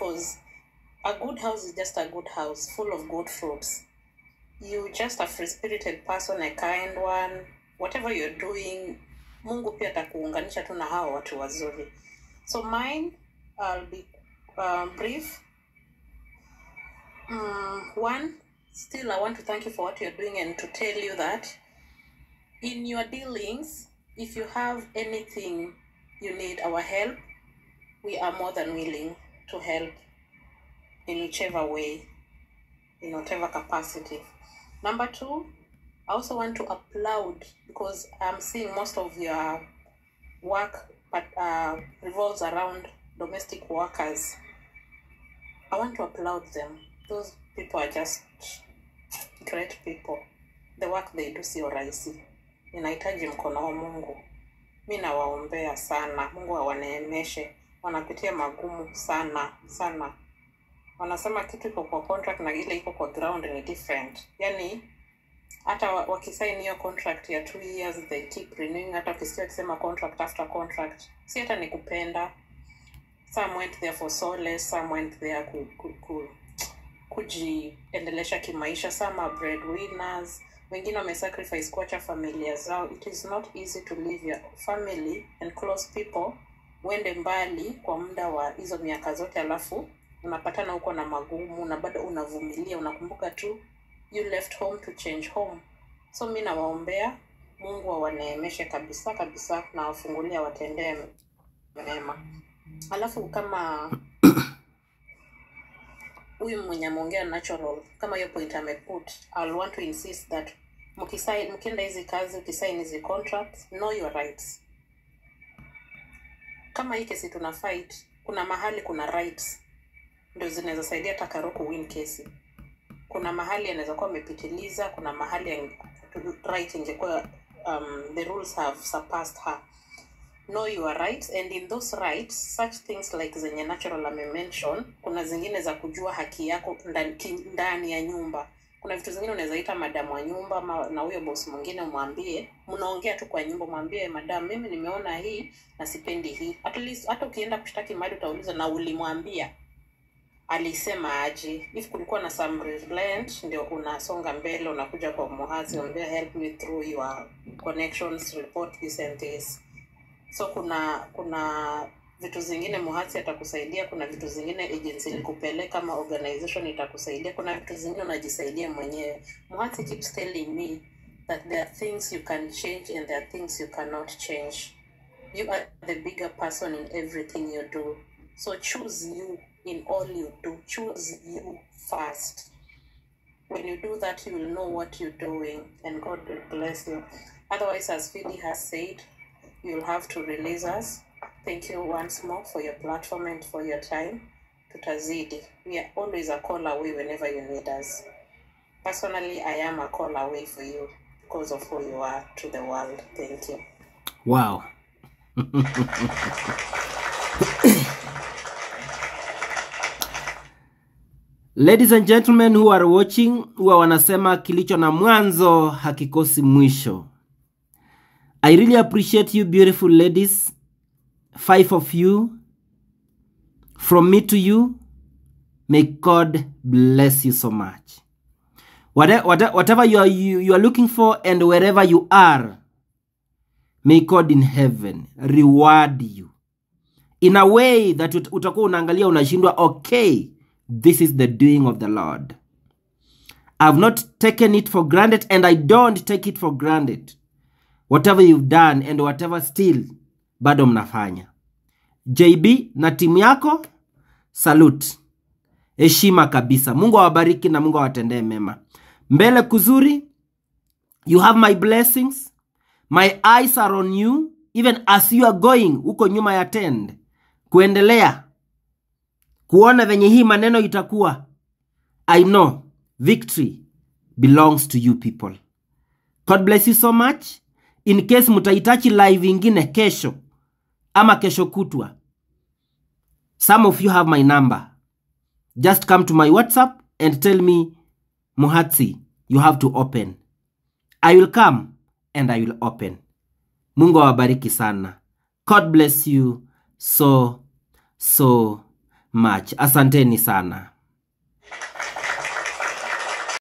because a good house is just a good house full of good fruits. You just a free-spirited person, a kind one. Whatever you're doing, Mungu pia atakuunganisha tu na hao watu wazuri. So mine, I'll be brief. One, still I want to thank you for what you're doing and to tell you that in your dealings, if you have anything you need our help, we are more than willing to help in whichever way, in whatever capacity. Number two, I also want to applaud, because I'm seeing most of your work but revolves around domestic workers. I want to applaud them. Those people are just great people. The work they do sio rahisi. Inahitaji mkono wa Mungu. Mi nawaombea sana. Mungu awaneemeshe. Wanapitia magumu sana sana. Wanasema kitu iko kwa contract na ile iko kwa ground ni different. Yani hata wakisign hiyo contract ya 2 years, they keep renewing. Hata ukisikia wakisema contract after contract, si hata ni kupenda. Some went there for solace, some went there kujiendelesha kimaisha, some are breadwinners, wengine wamesacrifice kuacha familia zao. It is not easy to leave your family and close people, uende mbali kwa muda wa hizo miaka zote, alafu unapatana huko na magumu na bado unavumilia, unakumbuka tu you left home to change home. So mi nawaombea Mungu awaneemeshe kabisa kabisa na awafungulie, awatendee mema. Alafu kama huyu mwenye ameongea natural, kama hiyo point ameput, I'll want to insist that mkisign, mkienda hizi kazi, ukisign hizi contracts, know your rights. Kama hii kesi tuna fight, kuna mahali kuna rights ndio zinaweza saidia hata Karo win kesi. Kuna mahali anaweza kuwa amepitiliza, kuna mahali right ingekuwa the rules have surpassed her. Know your rights, and in those rights, such things like zenye natural amemention, kuna zingine za kujua haki yako ndani ya nyumba. Kuna vitu zingine unaweza ita madam wa nyumba ama na huyo boss mwingine umwambie, mnaongea tu kwa nyumba, mwambie madam, mimi nimeona hii na sipendi hii. At least hata ukienda kushtaki mahali utauliza na ulimwambia alisema aje. If kulikuwa na some relent, ndio unasonga mbele, unakuja kwa muhazi, unaambia help me through your connections, report this and this. So kuna vitu zingine muhasi atakusaidia, kuna vitu zingine agency ilikupeleka kama organization itakusaidia, kuna vitu zingine unajisaidia mwenyewe. Muhasi keeps telling me that there are things you can change and there are things you cannot change. You are the bigger person in everything you do. So choose you in all you do. Choose you first. When you do that, you will know what you're doing and God will bless you. Otherwise, as Fidi has said, you'll have to release us. Thank you once more for your platform and for your time. Tutazidi. We are always a call away whenever you need us. Personally, I am a call away for you because of who you are to the world. Thank you. Wow. Ladies and gentlemen who are watching, huwa wanasema kilicho na mwanzo hakikosi mwisho. I really appreciate you beautiful ladies, 5 of you. From me to you, may God bless you so much. Whatever you are looking for and wherever you are, may God in heaven reward you in a way that utakuwa unaangalia unashindwa, okay, this is the doing of the Lord. I've not taken it for granted and I don't take it for granted. Whatever you've done and whatever still bado mnafanya. JB na timu yako, salute. Heshima kabisa. Mungu awabariki na Mungu awatendee mema. Mbele kuzuri, you have my blessings. My eyes are on you even as you are going huko nyuma ya tent. Kuendelea kuona venye hii maneno itakuwa. I know victory belongs to you people. God bless you so much. In case mutahitaji live ingine kesho ama kesho kutwa, some of you have my number. Just come to my WhatsApp and tell me, Muhatsi, you have to open. I will come and I will open. Mungu awabariki sana. God bless you so, so much. Asanteni sana.